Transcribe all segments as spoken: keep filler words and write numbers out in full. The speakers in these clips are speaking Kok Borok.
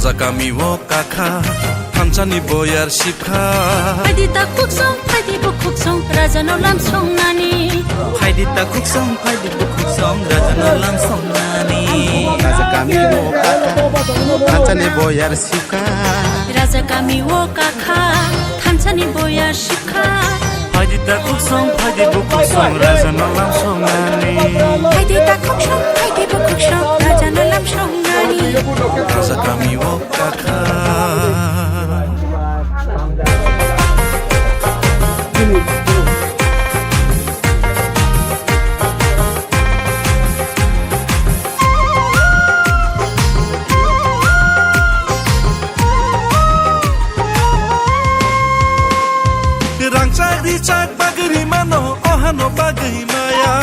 Kami o kakha, thansani boyar sipkha. Phaidi ta khuksong, phaidi bukhuksong, raja no lam songnani. Phaidi ta khuksong, phaidi bukhuksong, raja no lam songnani. Raja kami o kakha, thansani boyar sipkha. Raja kami o kakha, thansani boyar sipkha. Phaidi ta khuksong, phaidi bukhuksong, raja no lam songnani. Phaidi ta khuksong, phaidi bukhuksong, raja no lam songnani. Raja kami o kakha. Rangchak richak bagwi rimano, ohano bagwi maya.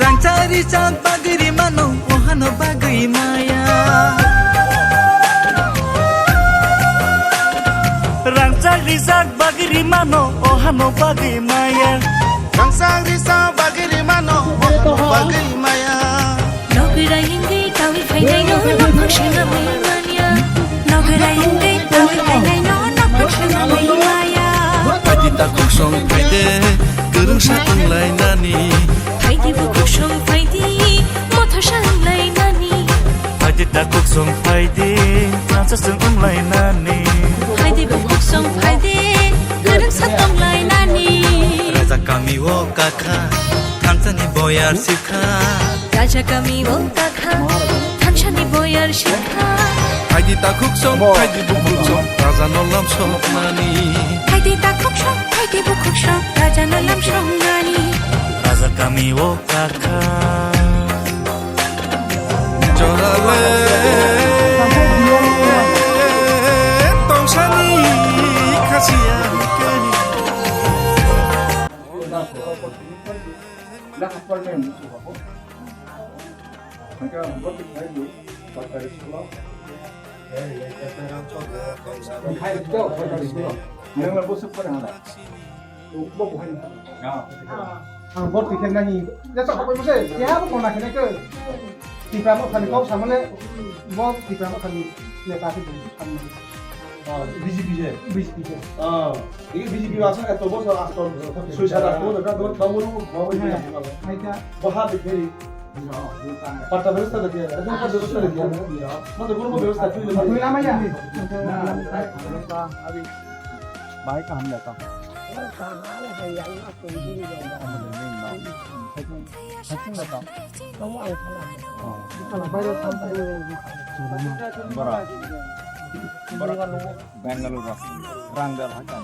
Rangchak richak bagwi rimano, ohano bagwi maya. Rangchak richak bagwi rimano, ohano bagwi maya. Rangchak richak bagwi rimano, ohano bagwi maya. Nogwira hingwi tawi phainai no, nokphang swnamwi maya. Nogwira hingwi tawi phainai no, nokphang swnamwi maya. Phaidi ta khuksong phaidi, kwrwngsa tonglainani. Phaidi bukhuksong phaidi, mothosa wnglainani. Phaidi ta khuksong phaidi, thansa chwng wnglainani. Phaidi bukhuksong phaidi, kwrwngsa tonglainani. Raja kami o kakha, thansani boyar sipkha. Raja kami o kakha, thansani boyar sipkha. Phaidi ta khuksong, phaidi bukhuksong, raja no lam songnani. Phaidi ta khuksong, phaidi bukhuksong, raja no lam songnani. Raja kami o kakha. Jorale tongsani khasiya. Nang la busuk pore hala. Bo buhai. Ang bo tikhe nani. Ya sa koi mose. Ya bo kona khene ke. Tipra mo khani kau samale. Bo tipra mo khani. Ya ta ti. B J P je. B J P je. Ah, ini B J P masa eto bosor aston. Sui sat aston. Hai ta. Bo ha de kheri. Patta byabostha to kiya? Ration card byabostha to kiya? Matlab, kono byabostha free to. Free lama ya? Bhai, kaham jata? Bara. Bara. Bangalore. Rang dal hai kan.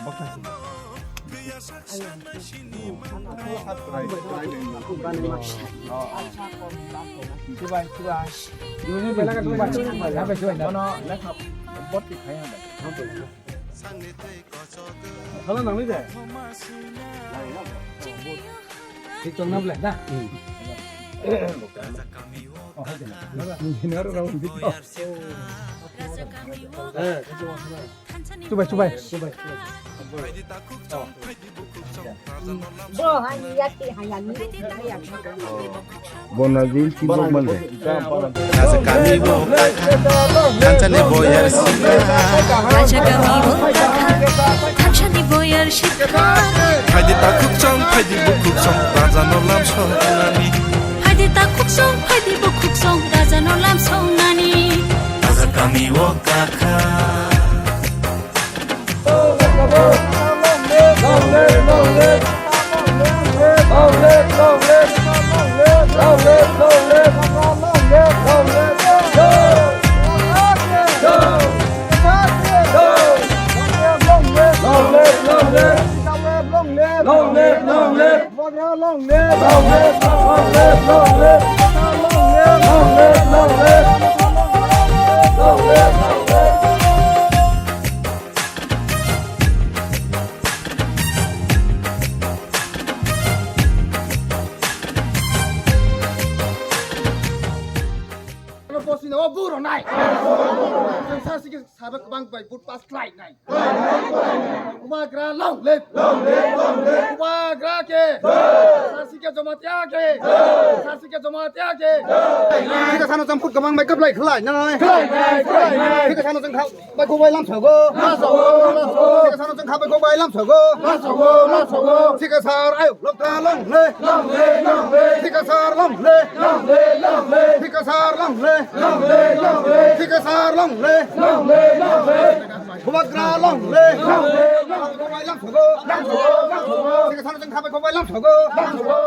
Bakasi. Chubai, chubai. Chubai, chubai. Bono lekha boti khaya da. Hala nangni de. Thik tong na ble da. Chubai, chubai. Bo hani yati hayani hayani. Bona jil chibok mande. Raja kami bo kakha, thansani boyar sipkha. Raja kami bo kakha, thansani boyar sipkha. Phaidi ta khuksong, phaidi bukhuksong, raja no lam songnani. Phaidi ta khuksong, phaidi bukhuksong, raja no lam songnani. Raja kami bo kakha. Long live, long live, long live. Long live, long live, long live. Long live, long live, long live. Long live, long live, long live. Long live, long live. Bai vote pass khlai nai. Bubagra long live. Long live, long live. Bubagra ke. Jai. Sasike Jamatia ke. Jai. Sasike Jamatia ke. Jai. Thika sano jang vote kwbang bai kwplai khlai nai. Khlai nai, khlai nai. Thika sano jang kha bai kho bai lam sogo. Lam sogo, lam sogo. Thika sano jang kha bai kho bai lam sogo. Lam sogo, lam sogo. Thika sar ayo long ta long live. Long live, long live. Thika sar long live. Long live, long live. Thika sar long live. Long live, long live. Thika sar long live. Long live, long live. Bubagra long live. Long live, long live. Kho bai lam sogo. Lam sogo, lam sogo. Thika sano jang kha bai kho bai lam sogo. Lam sogo,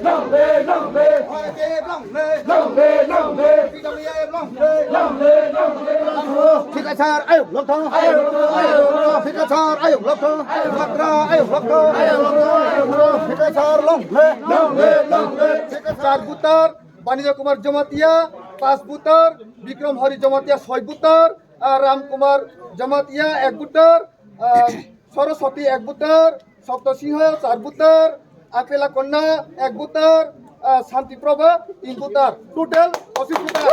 long live, long live. Long live, long live. Long live, long live. Long live, long live. Long live, long live. Thika sar ayo long thong. Ayo long thong, ayo long thong. Thika sar ayo long thong. Ayo long thong. Bubagra ayo long thong. Ayo long thong, ayo long thong. Thika sar long live. Long live, long live. Thika sar voter, Banija Kumar Jamatia, pas voter, Bikram Hari Jamatia, soi voter, ah, Ram Kumar Jamatia, ek voter, ah, Saraswati, ek voter, Sapta Singha, char voter, Apela Konna, ek voter, ah, Santi Prabha, tin voter. Total pochis voter.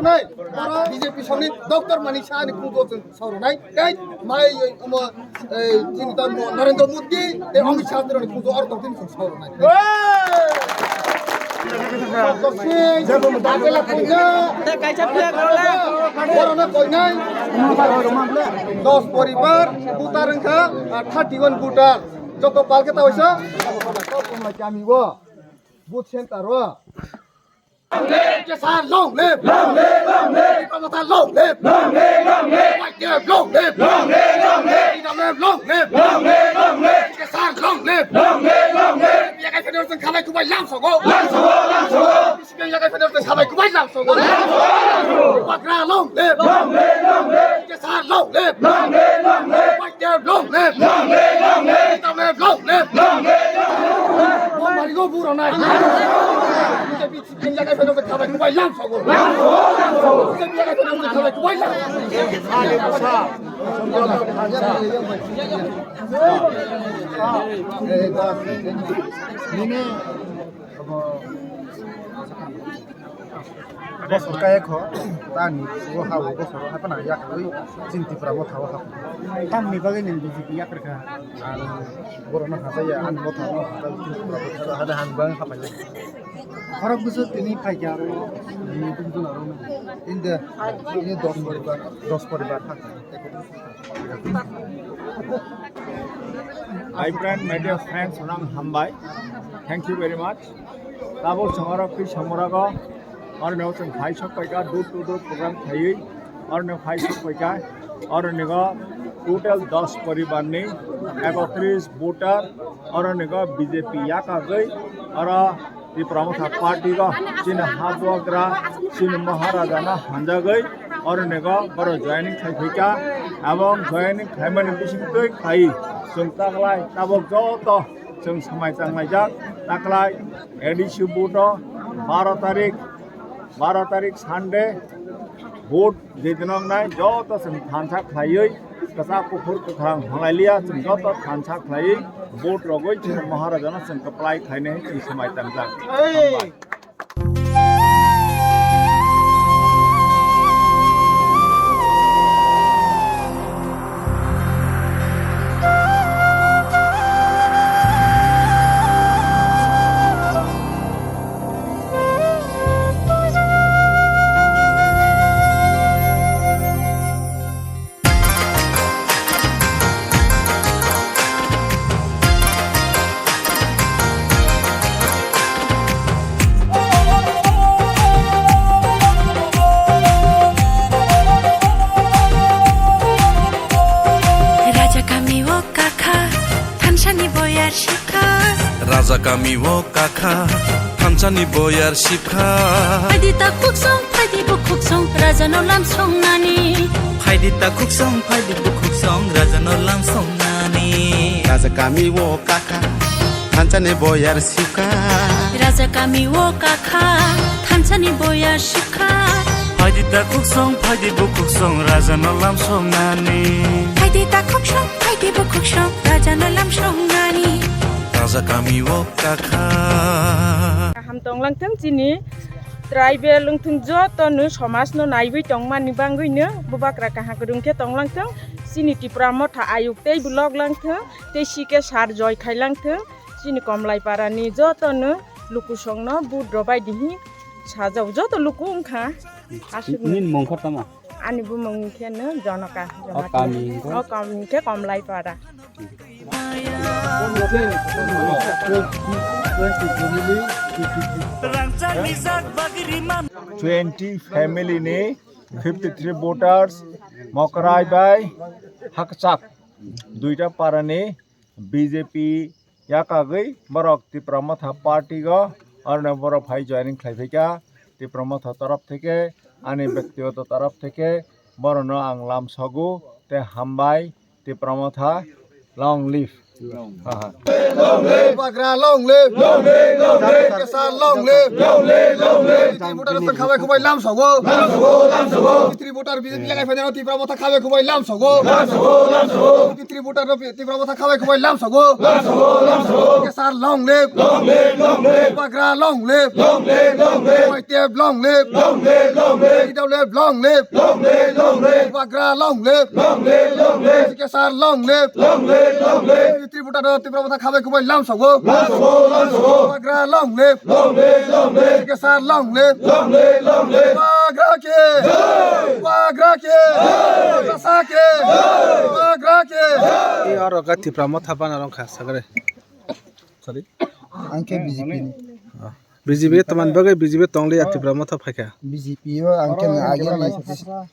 B J P songni Doctor Manik Saha ni khungjo chwng sauro nai. Tei mai, omo, eh, chini tamo Narendra Modi, tei Amit Shah ni khungjo aro tongthini chwng sauro nai. Tei kaisa flag rwla. Borokno koinai dos poribar voter wngkha, ah, thirty one voter. Joto palke ta hoisa. Kami o booth center o. Kesar long live! Long live, long live! Mamata long live! Long live, long live! White Death long live! Long live, long live! Ida live long live! Long live, long live! Kesar long live! Long live, long live! Yakai federal song khalai kubai lam sogo! Lam sogo, lam sogo! Yakai federal song khalai kubai lam sogo! Lam sogo, lam sogo! Bubagra long live! Long live, long live! Kesar long live! Long live, long live! White Death long live! Long live, long live! Ida live long live! Long live, long live! Bomari go buro nai! Bosor kaya kho, tani o ha o bosor hai phano yak twi chini Tripura motha o ha. Tamni bagwi nini B J P yak rwkha. Ang borokno hachaya, ani motha no hachai chini Tripura motha o ha da han bang ha phai. Khorok bwswk tini phaikha aro, tini tong tong aro. India, ini dos poribar. Dos poribar thang. Hi friend, my dear friends, rang hambai. Thank you very much. Tabuk chwng oro Kri Samurago, oro no chwng phai sok paikha, door to door program khaiwi, oro no phai sok paikha, oro nigo total dos poribar ni ekotris voter, oro nigo B J P yakagwi, oro Tipra Motha Party go chini habuagra, chini Maharaja no hanjagwi, oro nigo boro joining khai phaikha, abong joining khaimani bisingtwi khai chwng taklai tabuk joto chwng samai tanglaijak taklai A D C vote o baro tarik, baro tarik Sunday vote. Jedinok nai joto chwng thansa khlaiwi, kwchak kuphur kwkhwrang hwnlailiya, chwng joto thansa khlaiwi vote rogwi chini Maharajano chwng kwplai khlainai chwng swmai tangjak. Hambai. Raja kami o kakha, thansani boyar sipkha. Raja kami o kakha, thansani boyar sipkha. Phaidi ta khuksong, phaidi bukhuksong, raja no lam songnani. Phaidi ta khuksong, phaidi bukhuksong, raja no lam songnani. Raja kami o kakha, thansani boyar sipkha. Raja kami o kakha, thansani boyar sipkha. Phaidi ta khuksong, phaidi bukhuksong, raja no lam songnani. Phaidi ta khuksong, phaidi bukhuksong, raja no lam songnani. Raja kami o kakha. Kaham Tonglang thung chini tribal wngthung joto no somaj no naiwi tongmani bangwi no bubagra kaham kwrwng khe tonglang thung chini Tipra Motha ayuk tei vlog lang thung tei C K sir joy khai lang thung chini Komlai para ni joto no lukusong no vote rw bai di hi sajao joto luku wngkha. Aswk no. Nini mung kha tamo? Ani bumung khe no Jonaka, O Jonaka. Kami wngkha? O kami khe Komlai para. Twenty family ni fifty three voters Mokrai bai Hakchak duita para ni B J P yakagwi borok Tipra Motha party o oroni borok phai joining khlai phaikha Tipra Motha taraf theke ani bektigoto taraf theke borokno ang lam sogo tei hambai Tipra Motha long live. Aha. Bubagra long live. Long live, long live. Kesar long live. Long live, long live. Three voter tong khabai khubai lam sogo. Lam sogo, lam sogo. Three voter B J P lagai phai Tipra Motha khabai khubai lam sogo. Lam sogo, lam sogo. Three voter Tipra Motha khabai khubai lam sogo. Lam sogo, lam sogo. Kesar long live. Long live, long live. Bubagra long live. Long live, long live. Y T F long live. Long live, long live. T W F long live. Long live, long live. Bubagra long live. Long live, long live. Kesar long live. Long live, long live. Three voter Tipra Motha khabai khubai lam sogo. Lam sogo, lam sogo. Bubagra long live. Long live, long live. Kesar long live. Long live, long live. Bubagra ke. Jai. Bubagra ke. Jai. Bubagra ke. Jai. Bubagra ke. Jai. Oro ga Tipra Motha bana rong kha sagre. Sorry. Ang khe B J P ni. B J P tongmani bagwi B J P tongli ya Tipra Motha phaikha. B J P o ang khe age ni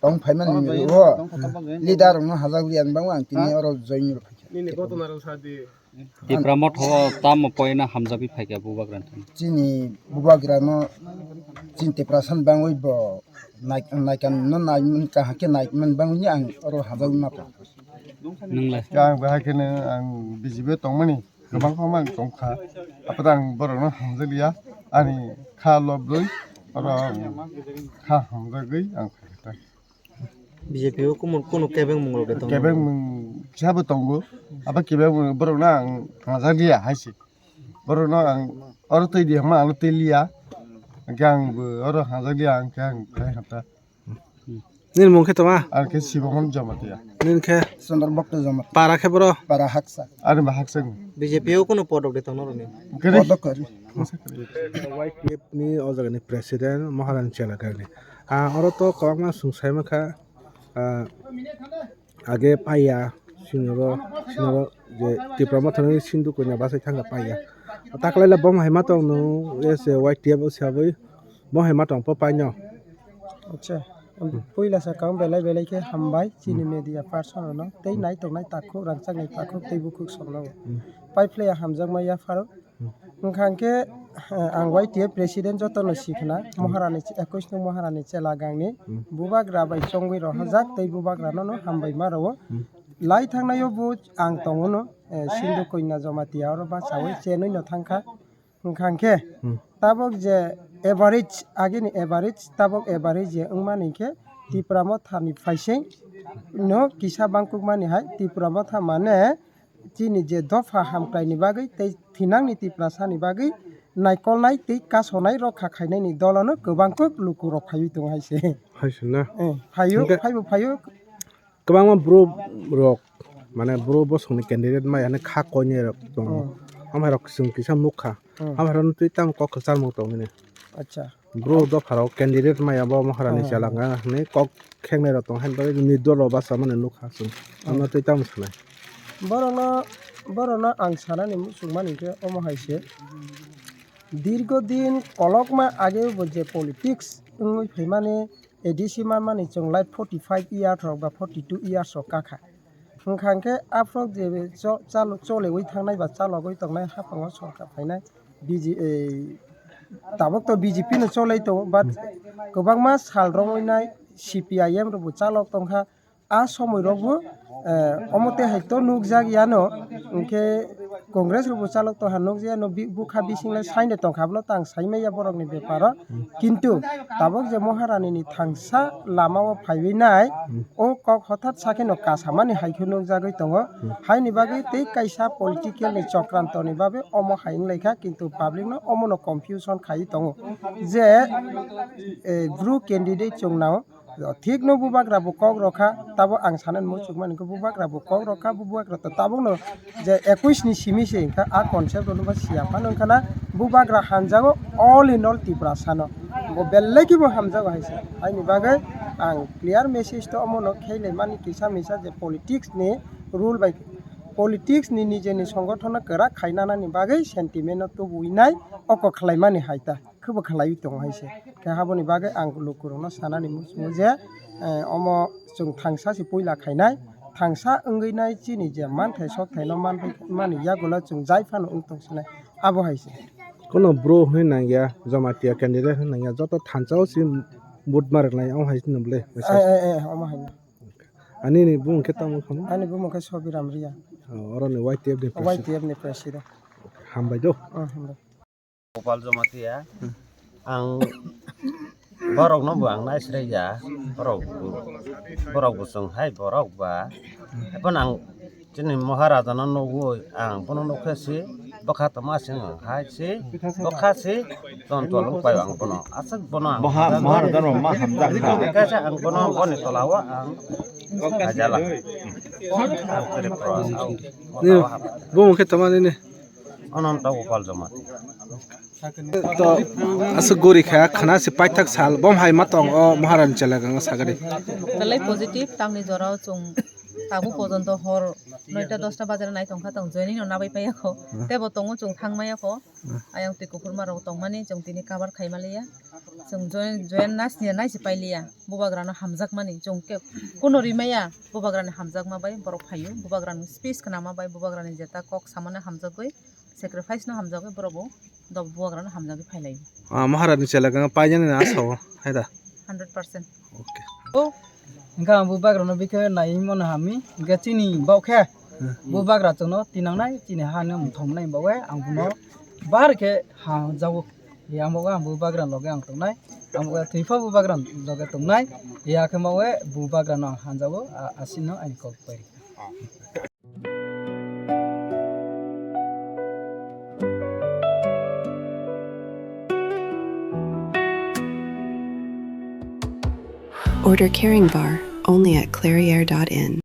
tong phaimani o leader rokno hajak liya bangma ang tini oro join rw phaikha. Tipra Motha o tamo poina hamjagwi phaikha bubagra thani. Chini bubagra no chini Tiprasa ni bangwi bo nai-, naikan no naiman kaham khe naiman bangwi ang oro hajagwi ma phaikha. Nwng le? Ang bahai kheno ang B J P o tongmani. Kwbangma ang tongkha, aphano ang borokno hamjakliya, ani kha lobrwi oro ang kha hamjagwi ang phaikha. B J P o kumun kunu kebeng mung rok de tongo? Kebeng mung kisa bo tongo, abo kebeng mung borokno ang hamjakliya hai se. Borokno ang oro twi di hwnma ang twi liya, hwnkhe ang bo oro hamjakliya, hwnkhe ang phai hamta. Nini mung khe toma? Ang khe Sibomon Jamatia. Nini khe? Sundar Bhakta Jamatia. Para khe boro? Para Haksa. Ani ba Haksa ni. B J P o kuno podok de tongno rwni? Gari. Podok kari. Y T F ni o jaga ni president Maharani Chelakar ni. Ah, oro to kwbangma sung sai mankha, ah, age paiya, sinoro, sinoro je Tipra Motha ni Sindhu Koina bachai thangkha paiya. Taklaila bom hai ma tong no, yes, Y T F o sabui. Bo hai ma tong po paino. Acha. Puila sakang belai belai khe hambai chini media person no tei nai tongnai takhuk rangchakni takhuk tei bukhuk songno. Pai phlaiya hamjakma yapharo. Wngkha hwnkhe, eh, ang Y T F president jotono sikhna Maharani ekwis nung Maharani chela gangni bubagra bai chongwi rohorjak tei bubagrano no hambai ma rwo. Lai thangnaio bo ang tongo no, eh, Sindhu Koina Jamatia oro bachawi chenwi no thangkha. Wngkha hwnkhe, tabok je average, agini average, tabok average je wngmani hwnkhe Tipra Mothani phaising no kisa bangkukmani hai Tipra Motha mane chini je dopha hamkraini bagwi tei thinangni Tiprasani bagwi naikolnai tei kasonai rokha khainaini dolono kwbangkuk lukurok phaiwi tongo hai se. Hai se na? Eh, phaio, hwnkhe phaibo phaio. Kwbangma bro rok, mane bro bosongni candidate maya hinwi kha koinai rok tongo. Hmm. Hamhai rok chwng kisa nukha. Hmm. Hamhai rokno twi tamo kok kwchangmung tongmani. Acha. Bro dopha rok candidate maya bo Maharani chalanga hinwi kok khengnai rok tong hai bagwi nini dolo basa mani nukha chwng. Hmm. Ano twi tamo sanai. Borokno, borokno ang sanani muchungmani khe omo hai se. Dirgo din kolokma age bo je politics wngwi phaimani A D C manmani chwng lai forty five years rok ba forty two years rok kakha. Wngkha hwnkhe aphuru je cho-, chalo-, cholewi thangnai ba chalogwi tongnai haphango sorkar phainai B J, eh, tabuk to B J P no cholai tongo, but kwbangma sal romwi nai C P I M rokbo chalok tongkha. A somoi rok bo, eh, omo tei hai to nukjak yano, hwnkhe Congress rok bo chalok tongha nukjak yano, bi-, bukha bising le saino tongkha, abono tang saimaya borok ni beparo. Kintu tabok je Maharani ni thangsa lama o phaiwi nai, o kok hothat sakhe no kasamani hai khe nukjagwi tongo. Haini bagwi tei kaisa political ni chokranto ni bagwi omo hai wnglaikha, kintu public no omo no confusion khaiwi tongo je, eh, bru candidate chwng nao. Thik no bubagra bo kok rokha, tabo ang sanani muchuk mani khe bubagra bo kok rokha, bubagra to tabuk no je ekwis ni simi se wngkha, a concept rok no bo siya phano wngkha na, bubagra hanjago all in all Tiprasa no bo belai khe bo hamjago hai se. Haini bagwi ang clear message to omo no khe lai mani kisa misa je politics ni rule bai politics ni nijeni songothono kwrak khainanani bagwi sentiment no tubui nai oko khlai mani hai ta. Khe bo khlaiwi tongo hai se. Khe aboni bagwi ang lukurokno sanani muchungo je, eh, omo chwng thangsa se puila khainai, thangsa wngwi nai chini je manthai sothaino manthai mani yagulo chwng jai phano wng tong sinai, abo hai se. Kono bro hwnwi nangya, Jamatia candidate hwnwi nangya, joto thansa o se vote ma rwknai, omo hai se nw bwle, Eh, eh, eh, omo hai no. Ani ni bumung khe tamo khamu? Ani bumung khe Sobiram Riya. Oh, oro ni Y T F ni president. Y T F ni president. Hambai do. Oh, hambai. Gopal Jamatia, ang borokno bo ang naisraiya, borok bo, borok bo chwng hai borok ba, ephano ang chini Maharajano nugwi ang bono nukha si, bwkha tongma sing ang hai si, bwkha si, ton tolong pai ang bono, aswk bono ang Maha-, Maharajano ma hamjak kha. Kaisa ang bono boni tolao ang hajala. Ang Tripura, ang Ni bumung khe tamo nini? Ananta Gopal Jamatia. To aswk gori kha, khana se paithak sal, bom hai ma tong o Maharani chela ganga sagari. Talai positive, tangni jorao chwng tabuk pojonto hor noita dosta bajar nai tongkha tong joining no nabai paiya kho. Hmm. Tebo tongo chwng thangmaya kho. Hmm. Ayang twi kuphurma rok tongmani chwng tini cover khaima liya. Chwng join, join nasni naisi pailiya. Bubagrano hamjakmani chwng khe kuno rimaya. Bubagrani hamjakma bai borok phaio. Bubagrani speech khnama bai bubagrani jeta kok samani hamjagwi. Sacrifice no hamjagwi borok bo dob bubagrano hamjagwi phailaio. Ah, Maharani chela gana paijani na asao, hai da? Hundred percent. Okay. O, hingke ang bubagrano bikhe nai mano hami, hingke chini bok khe Hmm. bubagra chwngno tinangnai, chini ha no muthomnai bokhe ang bono bar khe hamjago. Yang bokhe ang bubagra loge ang tongnai, ang bokhe thwipha bubagra loge tongnai, ya khe bokhe bubagrano ang hamjago, a-, asino ani kok pai. Order Caring Bar only at clairiere dot in.